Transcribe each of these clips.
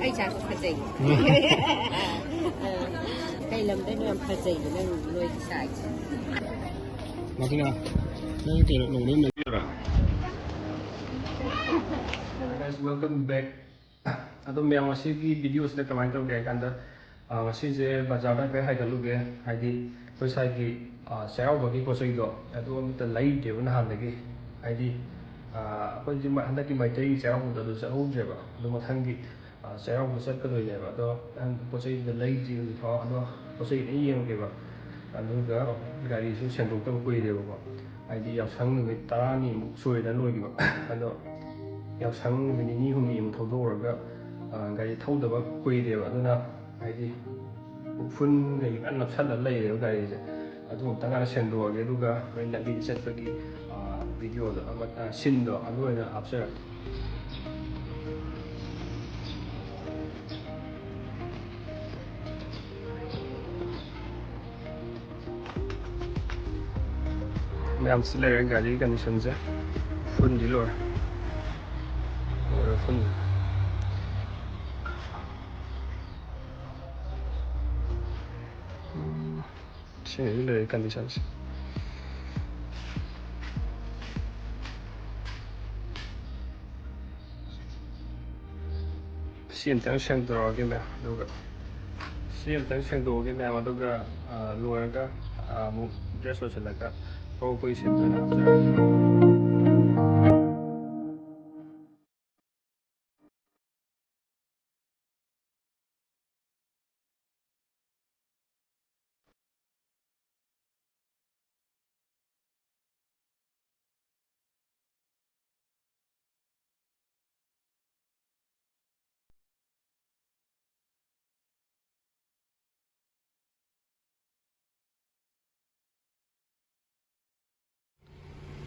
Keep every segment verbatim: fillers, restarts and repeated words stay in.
ꯑꯩ ꯏꯆꯥꯁꯨ ꯐꯖꯩ꯫ ꯑ, ꯀꯩ ꯂꯝꯗꯩꯅꯣ ꯌꯥꯝ ꯐꯖꯩꯌꯦ ꯅꯪ ꯅꯣꯏꯒꯤ ꯁꯥꯏꯁꯦ꯫ ꯃꯥꯔꯇꯤꯅꯥ, ꯅꯪ ꯀꯩꯅꯣ ꯅꯣꯡꯃꯩ ꯑꯃ ꯂꯩꯕꯤꯌꯨꯔꯥ? Guys, welcome back. ꯑꯗꯣ ꯃꯌꯥꯝ, ꯉꯁꯤꯒꯤ ꯚꯤꯗꯤꯑꯣꯁꯤꯗ ꯀꯃꯥꯏꯅ ꯇꯧꯒꯦ ꯍꯥꯏ ꯀꯥꯟꯗ, ꯑ, ꯉꯁꯤꯁꯦ ꯕꯖꯥꯔꯗ ꯍꯥꯏꯐꯦꯠ ꯍꯥꯏꯒꯠꯂꯨꯒꯦ꯫ ꯍꯥꯏꯗꯤ ꯑꯩꯈꯣꯏ ꯁ꯭ꯋꯥꯏꯒꯤ, ꯑ, ꯆꯩꯔꯥꯎꯕꯒꯤ ꯄꯣꯠ ꯆꯩꯗꯣ ꯑꯗꯨ ꯑꯝꯇ ꯂꯩꯗꯦꯕ ꯅꯍꯥꯟꯗꯒꯤ꯫ ꯍꯥꯏꯗꯤ, ꯑ, ꯑꯩꯈꯣꯏꯁꯦ ꯃ-, ꯍꯟꯗꯛꯀꯤ ꯃꯩꯇꯩꯒꯤ ꯆꯩꯔꯥꯎꯕꯗꯣ ꯑꯗꯨ ꯆꯠꯍꯧꯗ꯭ꯔꯦꯕ꯫ ꯑꯗꯣ ꯃꯊꯪꯒꯤ, ꯑ, ꯆꯩꯔꯥꯎꯕ ꯆꯠꯀꯗꯣꯏꯅꯦꯕ꯫ ꯑꯗꯣ ꯅꯪ ꯄꯣꯠ ꯆꯩꯗꯣ ꯂꯩꯗ꯭ꯔꯤ ꯍꯧꯖꯤꯛꯐꯥꯎ꯫ ꯑꯗꯣ ꯄꯣꯠ ꯆꯩ ꯂꯣꯏ ꯌꯦꯡꯉꯨꯒꯦꯕ꯫ ꯑꯗꯨꯒ ꯒꯥꯔꯤꯁꯨ ꯁꯦꯡꯗꯣꯛꯇꯕ ꯀꯨꯏꯔꯦꯕꯀꯣ꯫ ꯍꯥꯏꯗꯤ ꯌꯥꯎꯁꯪ ꯅꯨꯃꯤꯠ ꯇꯔꯥꯅꯤꯃꯨꯛ ꯁꯨꯔꯦꯗꯅ ꯂꯣꯏꯈꯤꯕ꯫ ꯑꯗꯣ ꯌꯥꯎꯁꯪ ꯅꯨꯃꯤꯠ ꯅꯤꯅꯤ ꯍꯨꯝꯅꯤꯃꯨꯛ ꯊꯧꯗꯣꯛꯎꯔꯒ, ꯑ, ꯒꯥꯔꯤ ꯊꯧꯗꯕ ꯀꯨꯏꯔꯦꯕ꯫ ꯑꯗꯨꯅ ꯍꯥꯏꯗꯤ ꯎꯐꯨꯟ ꯀꯩ ꯀꯩ ꯅꯞꯁꯜꯂ ꯂꯩꯔꯦꯕ ꯒꯥꯔꯤꯁꯦ꯫ ꯑꯗꯨ ꯑꯝꯇ ꯍꯥꯟꯅ ꯁꯦꯡꯗꯣꯛꯑꯒꯦ, ꯑꯗꯨꯒ ꯍꯣꯔꯦꯟ ꯂꯝꯕꯤꯗ ꯆꯠꯄꯒꯤ, ꯑ, ꯚꯤꯗꯤꯑꯣꯗꯣ ꯑꯃ, ꯑ, ꯁꯤꯟꯗꯣ ꯑꯗꯨ ꯑꯣꯏꯅ ꯍꯥꯞꯆꯔꯛꯀꯦ꯫ ꯃꯌꯥꯝ ꯁꯤ ꯂꯩꯔꯦ ꯒꯥꯔꯤ ꯀꯟꯗꯤꯁꯟꯁꯦ꯫ ꯎꯐꯨꯟꯗꯤ ꯂꯣꯏꯔꯦ꯫ ꯂꯣꯏꯔꯦ ꯎꯐꯨꯟ꯫ ꯎꯝ, ꯁꯤꯅꯗꯤ ꯂꯩꯔꯦ ꯀꯟꯗꯤꯁꯟꯁꯦ꯫ ꯁꯤ ꯑꯝꯇꯪ ꯁꯦꯡꯗꯣꯛꯑꯒꯦ ꯃꯌꯥꯝ, ꯑꯗꯨꯒ ꯁꯤ ꯑꯝꯇꯪ ꯁꯦꯡꯗꯣꯛꯑꯒꯦ ꯃꯌꯥꯝ, ꯑꯗꯨꯒ, ꯑ, ꯂꯣꯏꯔꯒ, ꯑ, ꯑꯃꯨꯛ ꯗ꯭ꯔꯦꯁ ꯂꯣꯏꯁꯤꯜꯂꯒ ꯊꯣꯛꯂꯛꯄꯒꯤ ꯁꯤꯟꯗ ꯑꯣꯏꯅ ꯍꯥꯞꯆꯔꯛꯑꯒꯦ꯫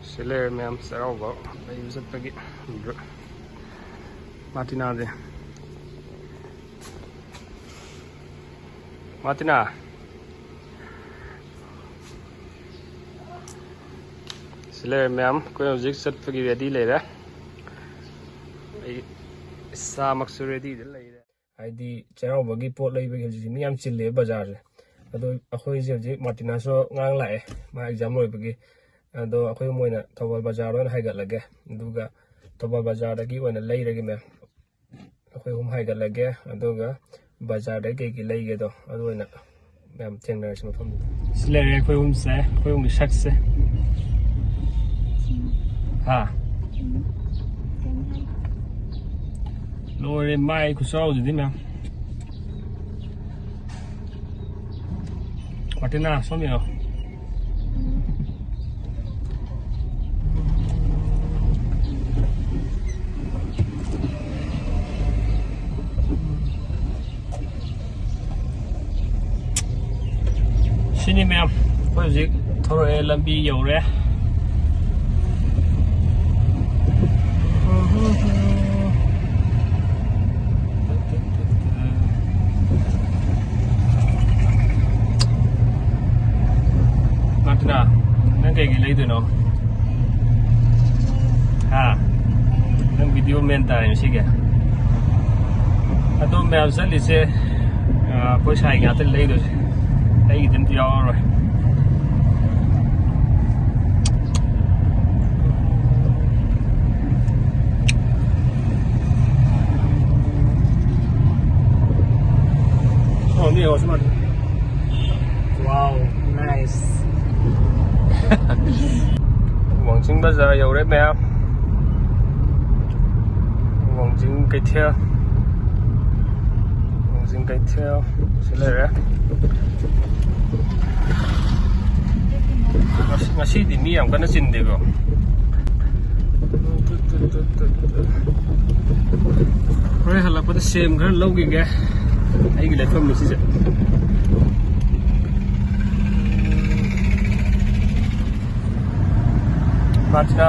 ꯁꯤ ꯂꯩꯔꯦ ꯃꯌꯥꯝ, ꯆꯩꯔꯥꯎꯕ ꯂꯩꯕ ꯆꯠꯄꯒꯤ꯫ ꯃꯥꯔꯇꯤꯅꯥꯗꯤ? ꯃꯥꯔꯇꯤꯅꯥ꯫ ꯁꯤ ꯂꯩꯔꯦ ꯃꯌꯥꯝ, ꯑꯩꯈꯣꯏ ꯍꯧꯖꯤꯛ ꯆꯠꯄꯒꯤ ꯔꯦꯗꯤ ꯂꯩꯔꯦ꯫ ꯑꯩ ꯆꯥꯃꯛꯁꯨ ꯔꯦꯗꯤꯗ ꯂꯩꯔꯦ꯫ ꯍꯥꯏꯗꯤ ꯆꯩꯔꯥꯎꯕꯒꯤ ꯄꯣꯠ ꯂꯩꯕꯒꯤ ꯍꯧꯖꯤꯛꯁꯦ ꯃꯤ ꯌꯥꯝ ꯆꯤꯜꯂꯦꯕ ꯕꯖꯥꯔꯁꯦ꯫ ꯑꯗꯣ ꯑꯩꯈꯣꯏꯁꯦ ꯍꯧꯖꯤꯛ ꯃꯥꯔꯇꯤꯅꯥꯁꯨ ꯉꯔꯥꯡ ꯂꯥꯛꯑꯦ, ꯃꯥ ꯑꯦꯛꯖꯥꯝ ꯂꯣꯏꯕꯒꯤ꯫ ꯑꯗꯣ ꯑꯩꯈꯣꯏ ꯑꯍꯨꯝ ꯑꯣꯏꯅ ꯊꯧꯕꯥꯜ ꯕꯖꯥꯔꯗ ꯑꯣꯏꯅ ꯍꯥꯏꯒꯠꯂꯒꯦ, ꯑꯗꯨꯒ ꯊꯧꯕꯥꯜ ꯕꯖꯥꯔꯗꯒꯤ ꯑꯣꯏꯅ ꯂꯩꯔꯒꯦ ꯃꯌꯥꯝ꯫ ꯑꯩꯈꯣꯏ ꯑꯍꯨꯝ ꯍꯥꯏꯒꯠꯂꯒꯦ, ꯑꯗꯨꯒ ꯕꯖꯥꯔꯗꯒꯤ ꯀꯩꯀꯩ ꯂꯩꯒꯦꯗꯣ ꯑꯗꯨ ꯑꯣꯏꯅ ꯃꯌꯥꯝ ꯊꯦꯡꯅꯔꯁꯤ ꯃꯐꯝꯗꯨꯗ꯫ ꯁꯤ ꯂꯩꯔꯦ ꯑꯩꯈꯣꯏ ꯑꯍꯨꯝꯁꯦ, ꯑꯩꯈꯣꯏ ꯑꯍꯨꯝꯒꯤ ꯁꯛꯁꯦ꯫ ꯍꯥ? ꯂꯣꯏꯔꯦ ꯃꯥꯏ ꯈꯨꯆꯥꯎꯁꯤꯗꯤ ꯃꯌꯥꯝ꯫ ꯃꯥꯔꯇꯤꯅꯥ, ꯁꯣꯝ ꯌꯦꯡꯉꯣ꯫ ꯁꯤꯅꯤ ꯃꯌꯥꯝ, ꯑꯩꯈꯣꯏ ꯍꯧꯖꯤꯛ ꯊꯣꯔꯛꯑꯦ, ꯂꯝꯕꯤ ꯌꯧꯔꯦ꯫ ꯃꯥꯔꯇꯤꯅꯥ, ꯅꯪ ꯀꯩꯀꯩ ꯂꯩꯗꯣꯏꯅꯣ? ꯍꯥ? ꯅꯪ ꯚꯤꯗꯤꯑꯣ ꯃꯦꯟ ꯇꯥꯔꯦ ꯉꯁꯤꯒꯤ꯫ ꯑꯗꯣ ꯃꯌꯥꯝ ꯆꯠꯂꯤꯁꯦ, ꯑ, ꯑꯩꯈꯣꯏ ꯁꯥꯏ ꯉꯥꯛꯇ ꯂꯩꯗꯣꯏꯁꯦ, ꯑꯩꯒꯤꯗꯤ ꯑꯝꯇ ꯌꯥꯎꯔꯔꯣꯏ꯫ ꯁꯣꯝꯗ ꯌꯦꯡꯉꯣ, ꯁꯤ ꯃꯥꯔꯇꯤꯅꯥ꯫ Wow, nice. ꯋꯥꯡꯖꯤꯡ ꯕꯖꯥꯔ ꯌꯧꯔꯦ ꯃꯌꯥꯝ꯫ ꯋꯥꯡꯖꯤꯡ ꯀꯩꯊꯦꯜ꯫ ꯋꯥꯡꯖꯤꯡ ꯀꯩꯊꯦꯜ ꯁꯤ ꯂꯩꯔꯦ꯫ ꯉꯁꯤ-, ꯉꯁꯤꯗꯤ ꯃꯤ ꯌꯥꯝ ꯀꯟꯅ ꯆꯤꯟꯗꯦꯀꯣ꯫ ꯍꯣꯔꯦꯟ ꯍꯜꯂꯛꯄꯗ ꯁꯦꯝ ꯈꯔ ꯂꯧꯈꯤꯒꯦ꯫ ꯑꯩꯒꯤ ꯂꯩꯐꯝꯅꯤ ꯁꯤꯁꯦ꯫ ꯃꯥꯔꯇꯤꯅꯥ꯫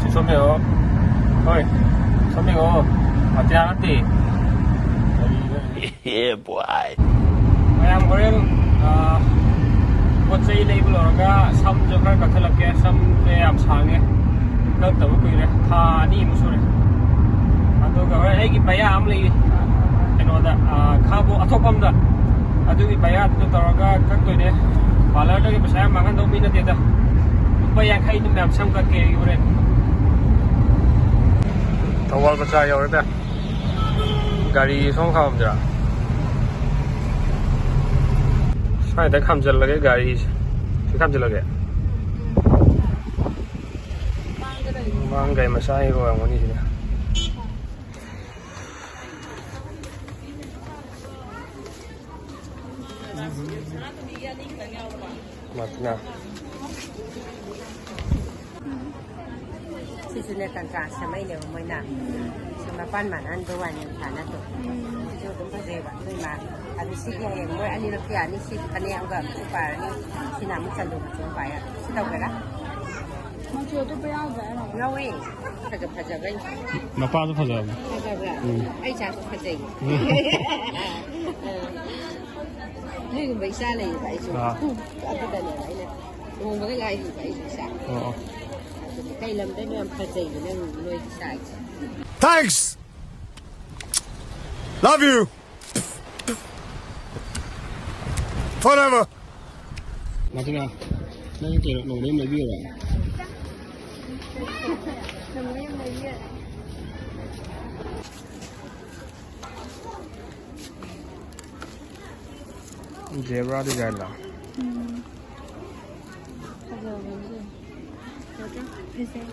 ꯁꯤ ꯁꯣꯝ ꯌꯦꯡꯉꯣ꯫ ꯍꯣꯏ꯫ ꯁꯣꯝ ꯌꯦꯡꯉꯣ꯫ ꯃꯥꯔꯇꯤꯅꯥ ꯅꯠꯇꯦ꯫ Yeah, boy. ꯃꯌꯥꯝ ꯍꯣꯔꯦꯟ, ꯑ, ꯄꯣꯠ ꯆꯩ ꯂꯩꯕ ꯂꯣꯏꯔꯒ ꯁꯝꯁꯨ ꯈꯔ ꯀꯛꯊꯠꯂꯛꯀꯦ꯫ ꯁꯝꯁꯦ ꯌꯥꯝ ꯁꯥꯡꯉꯦ꯫ ꯀꯛꯇꯕ ꯀꯨꯏꯔꯦ꯫ ꯊꯥ ꯑꯅꯤꯃꯨꯛ ꯁꯨꯔꯦ꯫ ꯑꯩꯒꯤ ꯄꯩꯌꯥ ꯑꯃ ꯂꯩꯌꯦ, ꯀꯩꯅꯣꯗ, ꯑ, ꯈꯥꯕꯣꯛ ꯑꯊꯣꯛꯐꯝꯗ꯫ ꯑꯗꯨꯒꯤ ꯄꯩꯌꯥꯗꯨꯗ ꯇꯧꯔꯒ ꯀꯛꯇꯣꯏꯅꯦ꯫ ꯄꯥꯔꯂꯔꯗꯒꯤ ꯄꯩꯁꯥ ꯌꯥꯝ ꯃꯥꯡꯍꯟꯗꯧ ꯃꯤ ꯅꯠꯇꯦꯗ꯫ ꯂꯨꯄꯥ ꯌꯥꯡꯈꯩ ꯑꯗꯨꯝ ꯃꯌꯥꯝ ꯁꯝ ꯀꯛꯀꯦ ꯑꯩ ꯍꯣꯔꯦꯟ꯫ ꯊꯧꯕꯥꯜ ꯕꯖꯥꯔ ꯌꯧꯔꯦꯗ꯫ ꯒꯥꯔꯤ ꯁꯣꯝ ꯈꯥꯝꯃꯝꯁꯤꯔꯥ? ꯁ꯭ꯋꯥꯏꯗ ꯈꯥꯝꯖꯤꯜꯂꯒꯦ ꯒꯥꯔꯤꯁꯦ꯫ ꯁꯤ ꯈꯥꯝꯖꯤꯜꯂꯒꯦ꯫ ꯃꯥꯡ ꯒꯥꯔꯤ ꯃꯆꯥꯒꯤ ꯑꯣꯏꯔꯝꯒꯅꯤ ꯁꯤꯗ꯫ ꯃꯥꯔꯇꯤꯅꯥ꯫ ꯁꯤꯁꯨꯅꯦ ꯀꯟꯇ꯭ꯔꯥꯁ ꯁꯦꯝꯃꯛꯏꯅꯦꯕ ꯃꯣꯏꯅ꯫ ꯁꯤ ꯃꯄꯥꯟ ꯃꯥꯟꯅꯍꯟꯕ ꯋꯥꯅꯦ ꯅꯠꯇ꯭ꯔꯣ? ꯁꯤꯁꯨ ꯑꯗꯨꯝ ꯐꯖꯩꯕ ꯑꯗꯨ ꯏꯃꯥ꯫ ꯑꯗꯨ ꯁꯤꯗꯤ ꯍꯌꯦꯡ ꯃꯣꯏ ꯑꯅꯤꯃꯛꯀꯤ ꯌꯥꯅꯤ꯫ ꯁꯤ ꯐꯅꯦꯛ ꯑꯃꯒ ꯑꯃꯨꯛ ꯄꯥꯔꯅꯤ꯫ ꯁꯤꯅ ꯑꯃꯨꯛ ꯆꯟꯗꯣꯟ ꯃꯆꯨ ꯑꯃ ꯄꯥꯏꯔ ꯁꯤ ꯇꯧꯒꯦꯔꯥ? ꯃꯆꯨ ꯑꯇꯣꯞꯄ ꯌꯥꯎꯗ꯭ꯔꯥ? ꯌꯥꯎꯋꯦ꯫ ꯐꯖ ꯐꯖꯕ ꯃꯄꯥꯗꯣ ꯐꯖꯕꯅꯦ꯫ ꯐꯖꯕ꯭ꯔꯥ? ꯎꯝ꯫ ꯑꯩ ꯏꯆꯥꯁꯨ ꯐꯖꯩ꯫ ꯎꯝ꯫ ꯅꯣꯏꯒꯨꯝꯕ ꯏꯆꯥ ꯂꯩꯌꯦꯕ ꯑꯩꯁꯨ꯫ ꯑꯥ꯫ ꯑꯗꯨꯗꯅꯦꯕ ꯑꯩꯅ ꯂꯨꯍꯣꯡꯕꯒ ꯉꯥꯏꯔꯤꯕ ꯑꯩꯁꯨ ꯏꯆꯥ꯫ ꯑꯣ, ꯑꯣ꯫ ꯑꯗꯨꯗꯤ ꯀꯩ ꯂꯝꯗꯩꯅꯣ ꯌꯥꯝ ꯐꯖꯩꯌꯦ ꯅꯪ ꯅꯣꯏꯒꯤ ꯏꯆꯥꯁꯦ꯫ Thanks! Love you! Forever! ꯃꯥꯔꯇꯤꯅꯥ, ꯅꯪ ꯀꯩꯅꯣ ꯅꯣꯡꯃꯩ ꯑꯃ ꯂꯩꯕꯤꯌꯨꯔꯣ? Zebra design ꯂꯣ? ꯎꯝ꯫ ꯐꯖꯕꯅꯦ꯫ ꯐꯖꯩ꯫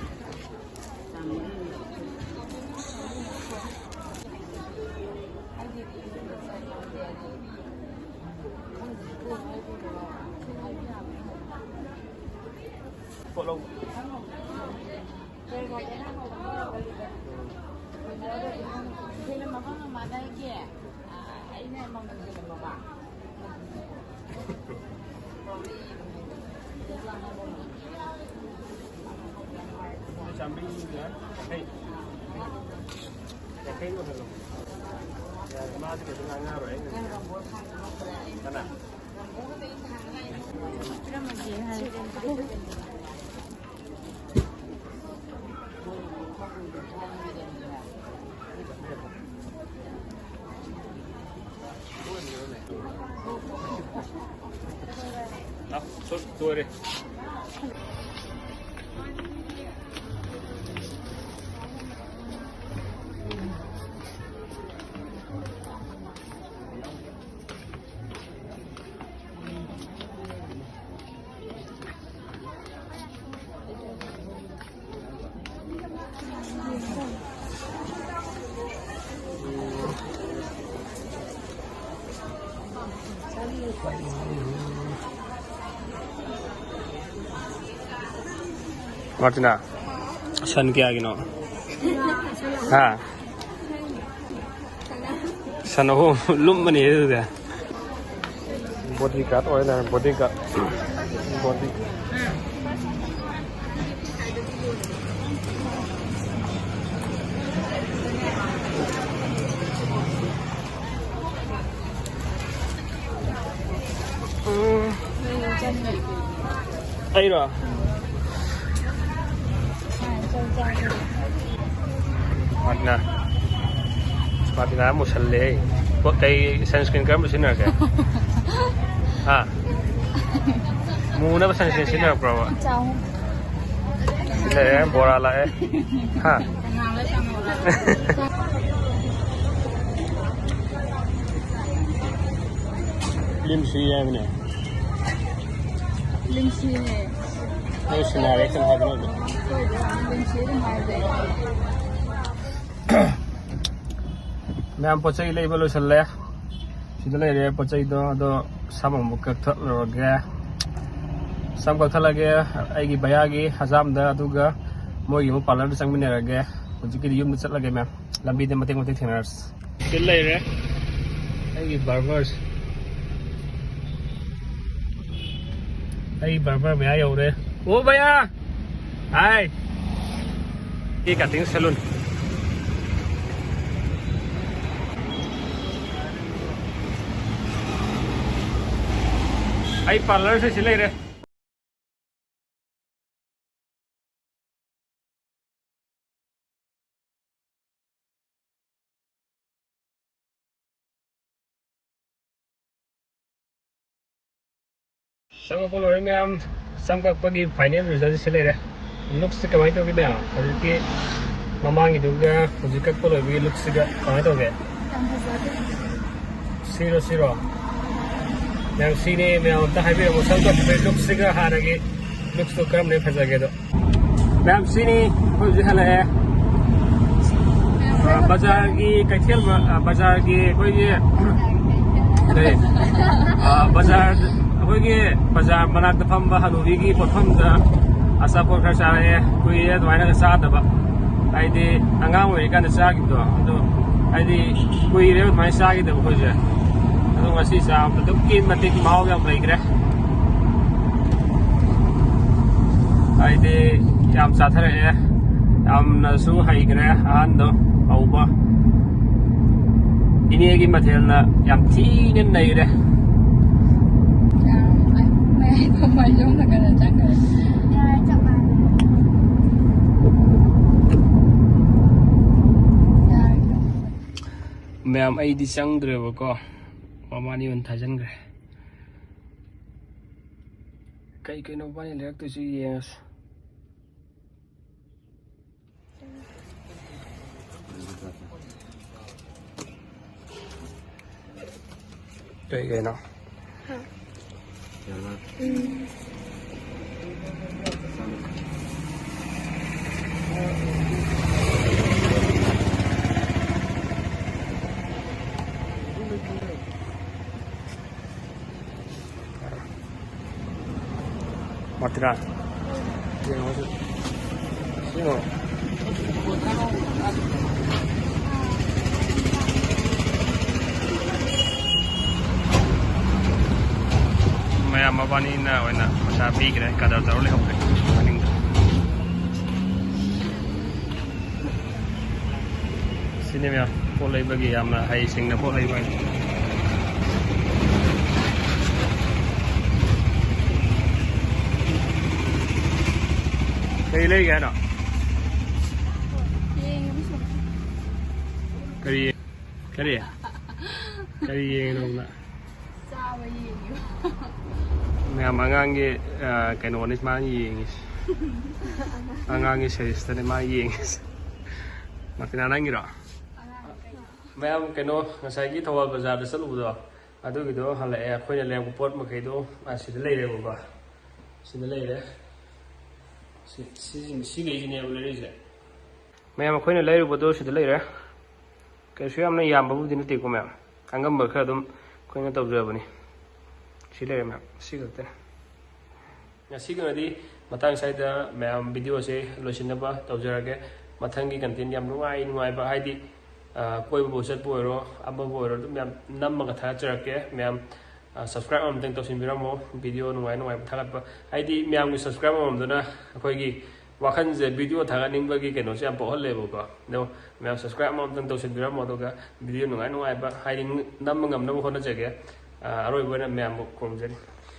ꯄꯣꯠ ꯂꯧꯕ꯫ ꯆꯥꯝꯃꯔꯤꯒ ꯌꯥꯡꯈꯩ꯫ ꯌꯥꯡꯈꯩ ꯑꯣꯏꯍꯜꯂꯣ꯫ ꯌꯥꯔꯦ, ꯃꯥꯗꯤ ꯀꯩꯁꯨ ꯉꯥꯡꯉꯔꯣꯏ ꯑꯩꯅ꯫ ꯀꯅꯥ? ꯂꯣꯏꯔꯦ꯫ ꯃꯥꯔꯇꯤꯅꯥ, ꯁꯟ ꯀꯌꯥꯒꯤꯅꯣ? ꯍꯥ? ꯁꯟ ꯑꯍꯨꯝ ꯂꯨꯝꯕꯅꯤ ꯑꯗꯨꯗꯤ꯫ ꯕꯣꯗꯤ ꯒꯥꯔꯗ ꯑꯣꯏ ꯂꯩꯔꯝꯃꯦ, ꯕꯣꯗꯤ ꯒꯥꯔꯗ꯫ ꯕꯣꯗꯤ꯫ ꯎꯝ꯫ ꯑꯩꯔꯣ? ꯃꯥꯔꯇꯤꯅꯥ꯫ ꯃꯥꯔꯇꯤꯅꯥ ꯃꯨꯁꯜꯂꯦ꯫ ꯀꯩ sunscreen ꯀꯔꯝꯕ ꯁꯤꯖꯤꯟꯅꯔꯒꯦ? ꯍꯥ? ꯃꯨꯅꯕ sunscreen ꯁꯤꯖꯤꯟꯅꯔꯛꯄ꯭ꯔꯕ? ꯆꯥꯎ꯫ ꯂꯩꯔꯦ, ꯕꯣꯔꯥ ꯂꯥꯛꯑꯦ꯫ ꯍꯥ? ꯐꯤꯂꯝ ꯁꯤ ꯍꯥꯏꯕꯅꯦ꯫ ꯐꯤꯂꯝ ꯁꯤꯅꯦ꯫ ꯅꯣꯏ ꯁꯤꯅꯦꯃꯥ reaction ꯍꯥꯏꯕ ꯅꯣꯏꯗꯣ꯫ ꯍꯣꯏ, ꯐꯤꯂꯝ ꯁꯤ ꯑꯗꯨꯝ ꯍꯥꯏꯕ ꯌꯥꯏ꯫ ꯃꯌꯥꯝ ꯄꯣꯠ ꯆꯩ ꯂꯩꯕ ꯂꯣꯏꯁꯜꯂꯦ꯫ ꯁꯤꯗ ꯂꯩꯔꯦ ꯄꯣꯠ ꯆꯩꯗꯣ꯫ ꯑꯗꯣ ꯁꯝ ꯑꯃꯨꯛ ꯀꯛꯊꯠꯂꯨꯔꯒꯦ꯫ ꯁꯝ ꯀꯛꯊꯠꯂꯒꯦ ꯑꯩꯒꯤ ꯚꯩꯌꯥꯒꯤ ꯍꯖꯥꯝꯗ, ꯑꯗꯨꯒ ꯃꯣꯏꯒꯤ ꯑꯃꯨꯛ ꯄꯥꯔꯂꯔꯗ ꯆꯪꯃꯤꯟꯅꯔꯒꯦ꯫ ꯍꯧꯖꯤꯛꯀꯤꯗꯤ ꯌꯨꯝꯗ ꯆꯠꯂꯒꯦ ꯃꯦꯝ꯫ ꯂꯝꯕꯤꯗ ꯃꯇꯦꯛ ꯃꯇꯦꯛ ꯊꯦꯡꯅꯔꯁꯤ꯫ ꯁꯤꯗ ꯂꯩꯔꯦ ꯑꯩꯒꯤ ꯕꯥꯔꯕꯔꯁ꯫ ꯑꯩ ꯕꯥꯔꯕꯔ ꯃꯌꯥ ꯌꯧꯔꯦ꯫ ꯑꯣ ꯚꯩꯌꯥ! ꯍꯥꯏ! ꯁꯤ cutting salon꯫ ꯑꯩ ꯄꯥꯔꯂꯔꯁꯦ ꯁꯤ ꯂꯩꯔꯦ꯫ ꯁꯝ ꯀꯛꯄ ꯂꯣꯏꯔꯦ ꯃꯌꯥꯝ꯫ ꯁꯝ ꯀꯛꯄꯒꯤ final result ꯁꯤ ꯂꯩꯔꯦ꯫ Look ꯁꯤ ꯀꯃꯥꯏꯅ ꯇꯧꯒꯦ ꯃꯌꯥꯝ? ꯍꯧꯖꯤꯛꯀꯤ ꯃꯃꯥꯡꯒꯤꯗꯨꯒ ꯍꯧꯖꯤꯛ ꯀꯛꯄ ꯂꯣꯏꯕꯒꯤ look ꯁꯤꯒ ꯀꯃꯥꯏꯅ ꯇꯧꯒꯦ? ꯌꯥꯝ ꯐꯖꯗꯦ꯫ ꯁꯤꯔꯣ, ꯁꯤꯔꯣ? ꯃꯌꯥꯝ ꯁꯤꯅꯤ, ꯃꯌꯥꯝ ꯑꯝꯇ ꯍꯥꯏꯕꯤꯔꯝꯃꯣ꯫ ꯁꯝ ꯀꯛꯄꯒꯤ look ꯁꯤꯒ ꯍꯥꯟꯅꯒꯤ look ꯇꯣ ꯀꯔꯝꯕꯅ ꯐꯖꯒꯦꯗꯣ? ꯃꯌꯥꯝ ꯁꯤꯅꯤ, ꯑꯩꯈꯣꯏ ꯍꯧꯖꯤꯛ ꯍꯜꯂꯛꯑꯦ꯫ ꯑ, ꯕꯖꯥꯔꯒꯤ ꯀꯩꯊꯦꯜ ꯃ-, ꯑ, ꯕꯖꯥꯔꯒꯤ ꯑꯩꯈꯣꯏꯒꯤ ꯀꯩ, ꯑ, ꯕꯖꯥꯔ, ꯑꯩꯈꯣꯏꯒꯤ ꯕꯖꯥꯔ ꯃꯅꯥꯛꯇ ꯐꯝꯕ ꯍꯅꯨꯕꯤꯒꯤ ꯄꯣꯠꯐꯝꯗ ꯑꯆꯥꯄꯣꯠ ꯈꯔ ꯆꯥꯔꯛꯑꯦ꯫ ꯀꯨꯏꯔꯦ ꯑꯗꯨꯃꯥꯏꯅꯒ ꯆꯥꯗꯕ꯫ ꯍꯥꯏꯗꯤ ꯑꯉꯥꯡ ꯑꯣꯏꯔꯤꯀꯥꯟꯗ ꯆꯥꯈꯤꯕꯗꯣ, ꯑꯗꯣ ꯍꯥꯏꯗꯤ ꯀꯨꯏꯔꯦꯕ ꯑꯗꯨꯃꯥꯏꯅ ꯆꯥꯈꯤꯗꯕ ꯑꯩꯈꯣꯏꯁꯦ꯫ ꯑꯗꯣ ꯉꯁꯤ ꯆꯥꯕꯗ ꯑꯗꯨꯛꯀꯤ ꯃꯇꯤꯛ ꯃꯍꯥꯎ ꯌꯥꯝ ꯂꯩꯈ꯭ꯔꯦ꯫ ꯍꯥꯏꯗꯤ ꯌꯥꯝ ꯆꯥꯊꯔꯛꯑꯦ꯫ ꯌꯥꯝꯅꯁꯨ ꯍꯩꯈ꯭ꯔꯦ ꯑꯍꯟꯗꯣ ꯍꯧꯕ꯫ ꯏꯅꯦꯒꯤ ꯃꯊꯦꯜꯅ ꯌꯥꯝ ꯊꯤꯅ ꯅꯩꯔꯦ꯫ ꯌꯥꯔꯦ, ꯆꯞ ꯃꯥꯟꯅꯩ꯫ ꯃꯌꯥꯝ, ꯑꯩꯗꯤ ꯆꯪꯗ꯭ꯔꯦꯕꯀꯣ, ꯃꯕꯥꯅꯤ ꯑꯣꯏꯅ ꯊꯥꯖꯤꯟꯈ꯭ꯔꯦ꯫ ꯀꯩ ꯀꯩꯅꯣ ꯃꯕꯥꯅꯤ ꯂꯩꯔꯛꯇꯣꯏꯁꯤ ꯌꯦꯡꯉꯁꯤ꯫ ꯀꯩ ꯀꯩꯅꯣ? ꯍꯥ? ꯎꯝ꯫ ꯃꯥꯔꯇꯤꯅꯥ꯫ ꯌꯦꯡꯉꯣ ꯁꯤ꯫ ꯁꯤ ꯌꯦꯡꯉꯣ꯫ ꯃꯌꯥꯝ ꯃꯕꯥꯅꯤꯅ ꯑꯣꯏꯅ ꯄꯩꯁꯥ ꯄꯤꯈ꯭ꯔꯦ, ꯀꯗꯔ ꯇꯧꯔ ꯂꯩꯍꯧꯔꯦ ꯃꯅꯤꯡꯗ꯫ ꯁꯤꯅꯤ ꯃꯌꯥꯝ, ꯄꯣꯠ ꯂꯩꯕꯒꯤ ꯌꯥꯝꯅ ꯍꯩꯁꯤꯡꯅ ꯄꯣꯠ ꯂꯩꯕ ꯍꯥꯏꯗꯣ꯫ ꯀꯔꯤ ꯂꯩꯒꯦ ꯍꯥꯏꯅꯣ? ꯌꯦꯡꯉꯦ, ꯃꯤ ꯁꯨꯝ꯫ ꯀꯔꯤ, ꯀꯔꯤ? ꯀꯔꯤ ꯌꯦꯡꯉꯤꯅꯣ ꯅꯪꯅ? ꯆꯥꯕ ꯌꯦꯡꯉꯤꯕ꯫ ꯃꯌꯥꯝ ꯑꯉꯥꯡꯒꯤ ꯀꯩꯅꯣꯅꯤ ꯃꯥꯅ ꯌꯦꯡꯉꯤꯁꯦ꯫ ꯑꯉꯥꯡꯒꯤ ꯁꯦꯔꯤꯁꯇꯅꯤ ꯃꯥ ꯌꯦꯡꯉꯤꯁꯦ꯫ ꯃꯥꯔꯇꯤꯅꯥ, ꯅꯪꯒꯤꯔꯣ? ꯃꯌꯥꯝ ꯀꯩꯅꯣ, ꯉꯁꯥꯏꯒꯤ ꯊꯧꯕꯥꯜ ꯕꯖꯥꯔꯗ ꯆꯠꯂꯨꯕꯗꯣ, ꯑꯗꯨꯒꯤꯗꯣ ꯍꯜꯂꯛꯑꯦ꯫ ꯑꯩꯈꯣꯏꯅ ꯂꯩꯔꯛꯄ ꯄꯣꯠ ꯃꯈꯩꯗꯣ ꯁꯤꯗ ꯂꯩꯔꯦꯕꯀꯣ꯫ ꯁꯤꯗ ꯂꯩꯔꯦ꯫ ꯁꯤ ꯁꯤꯁꯤꯡ ꯁꯤꯈꯩꯁꯤꯅꯦꯕ ꯂꯩꯔꯤꯁꯦ꯫ ꯃꯌꯥꯝ ꯑꯩꯈꯣꯏꯅ ꯂꯩꯔꯨꯕꯗꯣ ꯁꯤꯗ ꯂꯩꯔꯦ꯫ ꯀꯩꯁꯨ ꯌꯥꯝꯅ ꯌꯥꯝꯕꯕꯨꯗꯤ ꯅꯠꯇꯦꯀꯣ ꯃꯌꯥꯝ, ꯑꯉꯝꯕ ꯈꯔ ꯑꯗꯨꯝ ꯑꯩꯈꯣꯏꯅ ꯇꯧꯖꯕꯅꯤ꯫ ꯁꯤ ꯂꯩꯔꯦ ꯃꯌꯥꯝ, ꯁꯤ ꯈꯛꯇꯅꯤ꯫ ꯉꯁꯤꯒꯤ ꯑꯣꯏꯅꯗꯤ ꯃꯇꯥꯡ ꯁ꯭ꯋꯥꯏꯗ ꯃꯌꯥꯝ ꯚꯤꯗꯤꯑꯣꯁꯦ ꯂꯣꯏꯁꯤꯟꯅꯕ ꯇꯧꯖꯔꯒꯦ꯫ ꯃꯊꯪꯒꯤ ꯀꯟꯇꯦꯟ ꯌꯥꯝ ꯅꯨꯡꯉꯥꯏ ꯅꯨꯡꯉꯥꯏꯕ, ꯍꯥꯏꯗꯤ ꯀꯣꯏꯕꯕꯨ ꯆꯠꯄ ꯑꯣꯏꯔꯣ, ꯑꯃꯕꯨ ꯑꯣꯏꯔꯣ, ꯑꯗꯨꯝ ꯌꯥꯝ ꯅꯝꯃꯒ ꯊꯥꯒꯠꯆꯔꯛꯀꯦ꯫ ꯃꯌꯥꯝ ꯁꯕꯁꯀ꯭ꯔꯥꯏꯕ ꯑꯃꯇꯪ ꯇꯧꯁꯤꯟꯕꯤꯔꯝꯃꯣ꯫ ꯚꯤꯗꯤꯑꯣ ꯅꯨꯡꯉꯥꯏ ꯅꯨꯡꯉꯥꯏꯕ ꯊꯥꯒꯠꯄ, ꯍꯥꯏꯗꯤ ꯃꯌꯥꯝꯒꯤ ꯁꯕꯁꯀ꯭ꯔꯥꯏꯕ ꯑꯃꯃꯝꯗꯨꯅ ꯑꯩꯈꯣꯏꯒꯤ ꯋꯥꯈꯜꯁꯦ ꯚꯤꯗꯤꯑꯣ ꯊꯥꯒꯠꯅꯤꯡꯕꯒꯤ ꯀꯩꯅꯣꯁꯦ ꯌꯥꯝ ꯄꯣꯛꯍꯜꯂꯦꯕꯀꯣ꯫ ꯑꯗꯣ ꯃꯌꯥꯝ ꯁꯕꯁꯀ꯭ꯔꯥꯏꯕ ꯑꯃꯃꯝꯇꯪ ꯇꯧꯁꯤꯟꯕꯤꯔꯝꯃꯣ, ꯑꯗꯨꯒ ꯚꯤꯗꯤꯑꯣ ꯅꯨꯡꯉꯥꯏ ꯅꯨꯡꯉꯥꯏꯕ, ꯍꯥꯏꯗꯤ ꯅꯝꯕ ꯉꯝꯅꯕ ꯍꯣꯠꯅꯖꯒꯦ꯫ ꯑꯔꯣꯏꯕ ꯑꯣꯏꯅ ꯃꯌꯥꯝꯕꯨ ꯈꯨꯔꯨꯝꯖꯔꯤ꯫